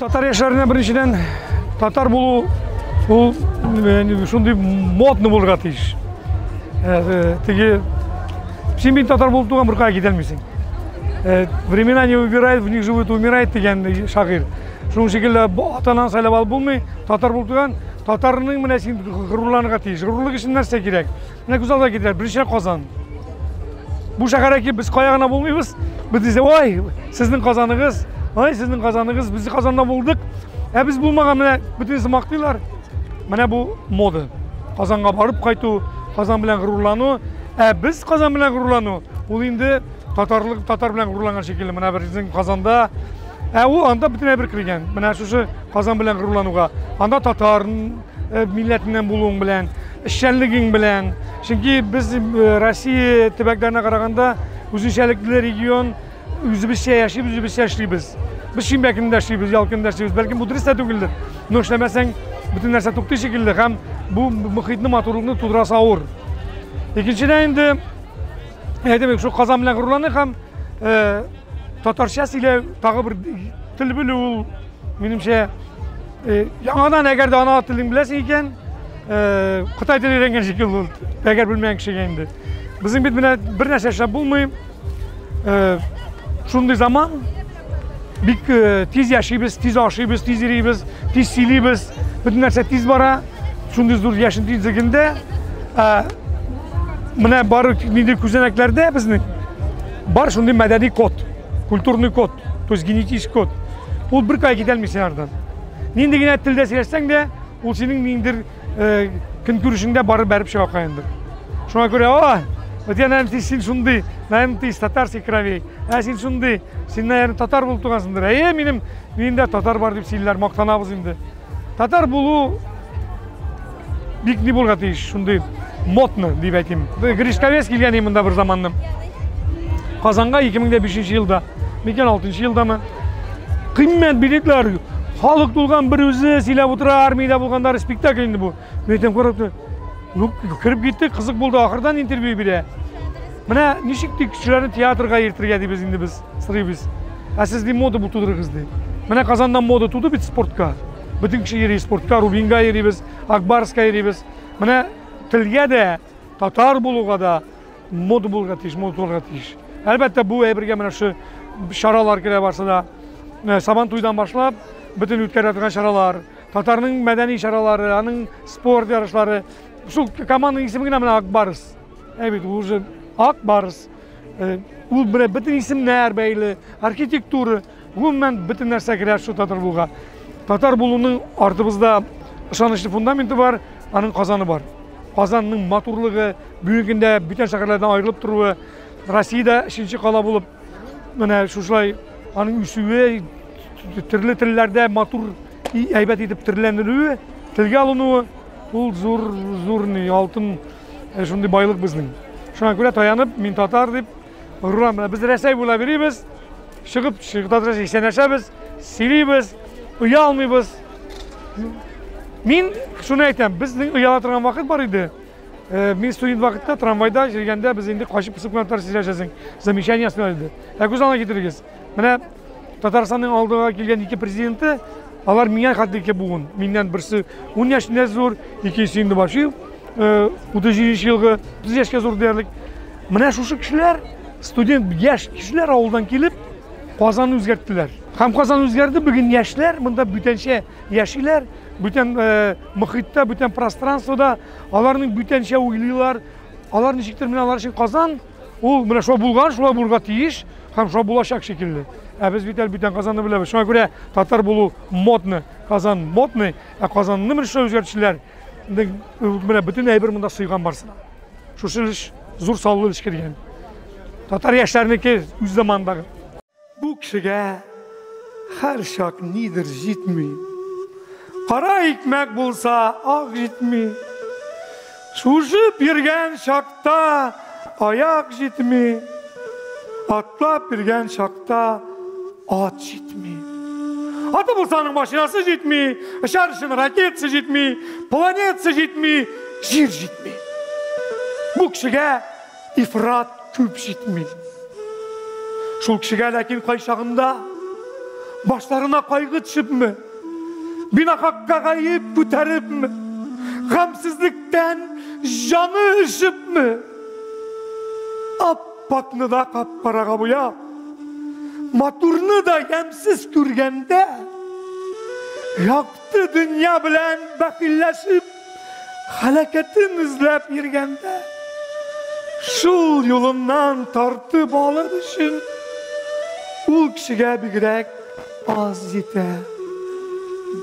Татар яшьләренә беренчедән татар булу ул шундый модный булырга тиеш. Теге син бит татар булып туган беркая китә алмыйсың. Времена не выбирают, в них живут и умирают дигән шагыйрь. Шуның шикелле ата-ананы сайлап алып булмый, татар булып туган, татарның менә син горурланырга тиеш. Горурлык өчен нәрсә кирәк? Менә күз алдына китерә, беренче Казан. Бу шәһәргә килеп без кая гына булмыйбыз. Без дисә, ой, сезнең Казаныгыз, ой, сезнең Казаныгыз, без Казанда булдык. Ә без булмаган менә бөтенесе мактыйлар. Менә бу мода. Казанга барып кайту, Казан белән горурлану. Ә без Казан белән горурлану, ул инде татарлык, татар белән горурланган шикелле. Менә безнең Казанда Ә ул анда бөтенләй бер кергән. Менә шушы Казан белән горурлануга. Анда татар милләтеннән булуың белән, эшчәнлегең белән. Чөнки без Россия төбәкләренә караганда үзенчәлекле регион, үзебезчә яшибез, үзебезчә эшлибез. Без шимбә көнендә эшлибез, ял көнендә эшлибез. Бәлкем бу дөрес тә түгелдер. Но эшләмәсәң, бөтен нәрсә туктый шикелле һәм бу мохитне, матурлыкны тудырасы авыр. Икенчедән инде, әйтәм, шул Казан белән горурланыйк һәм татарча сөйләү, тагы бер тел белү ул, минемчә, яңадан әгәр дә ана телен беләсең икән, кытай теле өйрәнгән шикелле ул, әгәр белмәгән кешегә инде. Безнең бит менә бер нәрсә эшләп булмый. Шундый заман, бик тиз яшибез, тиз ашыйбыз, тиз йөрибез, тиз сөйлибез, бөтен нәрсә тиз бара. Шундый зур яшен тизлегендә менә бар нинди күзәнәкләрдә безнең бар шундый мәдәни код, культурный код, то есть генетический код. Ул бер кая китә алмыйсың ардан. Нинди генә телдә сөйләшсәң дә, ул синең ниндидер көнкүрешеңдә барып бәреп чыга каяндыр. Шуңа күрә, о, вот я, наверное, син шундый, наверное, ты из татарских кровей, ә син шундый, син, наверное, татар булып тугансыңдыр. Әйе, минем, миндә татар бар дип сөйлиләр, мактанабыз инде. Татар булу бик ни булырга тиеш, шундый модно дип әйтим. Гришковец килгән иде монда бер заманны. Казанга 2005 елда, микән 6 елдамы? Кыйммәт билетлар, халык тулган бер үзе сөйләп утыра, армиядә булганнар спектакль инде бу. Мин әйтәм, карап, ну, кереп китте, кызык булды, ахырдан интервью бирә. Менә ничек тик кешеләрне театрга йөртергә дибез инде без, сорыйбыз. Ә сез ди мода бу тудырыгыз ди. Менә Казанда мода туды бит спортка. Бөтен кеше йөри спортка, Рубинга йөрибез, Акбарска йөрибез. Менә телгә дә, татар булуга да мода булырга тиеш, мода тудырырга тиеш. Әлбәттә, бу әйбергә менә шушы чаралар керә барсы да. Сабан туйдан башлап, бөтен үткәрелә торган чаралар, татарның мәдәни чаралары, аның спорт ярышлары. Шул команданың исеме генә менә Акбарс. Ә бит ул уже Ак Барс. Ул менә бөтен исемнәр бәйле, архитектура, гомумән бөтен нәрсә керә шул татар булуга. Татар булуның артыбызда ышанычлы фундаменты бар, аның Казаны бар. Казанның матурлыгы, бүгенге көндә бүтән шәһәрләрдән аерылып торуы, Россиядә өченче кала булып, менә шушылай аның үсүе, төрле телләрдә матур, әйбәт итеп төрләнелүе, телгә алынуы, ул зур, зур ни, алтын шундый байлык безнең. Шуңа күрә таянып, мин татар дип горурланам. Без Рәсәй буйлап йөрибез, чыгып, татарча исәнләшәбез, сөйлибез, оялмыйбыз. Мин шуны әйтәм, безнең ояла торган вакыт бар иде. Мин студент вакытта трамвайда йөргәндә без инде качып пысып кына татарча сөйләшәсең. Замечание ясыйлар иде. Ә күз алдына китерегез. Менә Татарстанның алдыга килгән ике президенты, алар миңа хәтле ике буын. Миннән берсе 10 яшенә зур, икенчесе инде вообще 37 елгы, 30 яшькә зур диярлек. Менә шушы кешеләр, студент яшь кешеләр авылдан килеп, Казанны үзгәрттеләр. Һәм Казан үзгәрде, бүген яшьләр монда бүтәнчә яшиләр, бүтән мохиттә, бүтән пространствода, аларның бүтәнчә уйлыйлар. Алар ничектер менә алар өчен Казан ул менә шулай булган, шулай булырга тиеш һәм шулай булачак шикелле. Ә без бит әле бүтән Казанны беләбез. Шуңа күрә татар булу модно, Казан модный, ә Казанны менә шулай үзгәртүчеләр менә бөтен әйбер монда сыйган барсына. Шушы эш зур саллы эш кергән. Татар яшьләренеке үз заманындагы. Бу кешегә һәр чак нидер җитми. Кара икмәк булса, ак җитми. Шужып йөргән чакта аяк җитми. Атлап йөргән чакта ат җитми. Аты булса аның машинасы җитми, очар өчен ракетасы җитми, планетасы җитми, җир җитми. Бу кешегә ифрат күп җитми. Шул кешегә ләкин кайчагында Башларына кайгы төшепме? Бинахакка гаеп күтәрепме? Гамьсезлектән җаны өшепме? Аппакны да кап-карага буяп, матурны да ямьсез күргәндә, якты дөнья белән бәхилләшеп, Һәлакәтен эзләп йөргәндә, шул юлыннан тартып алыр өчен ул кешегә бигрәк аз җитә.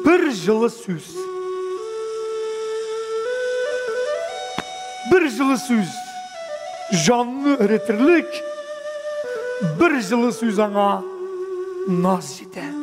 Бер җылы сүз. Бер җылы сүз җанны эретерлек, бер җылы сүз аңа наз җитә.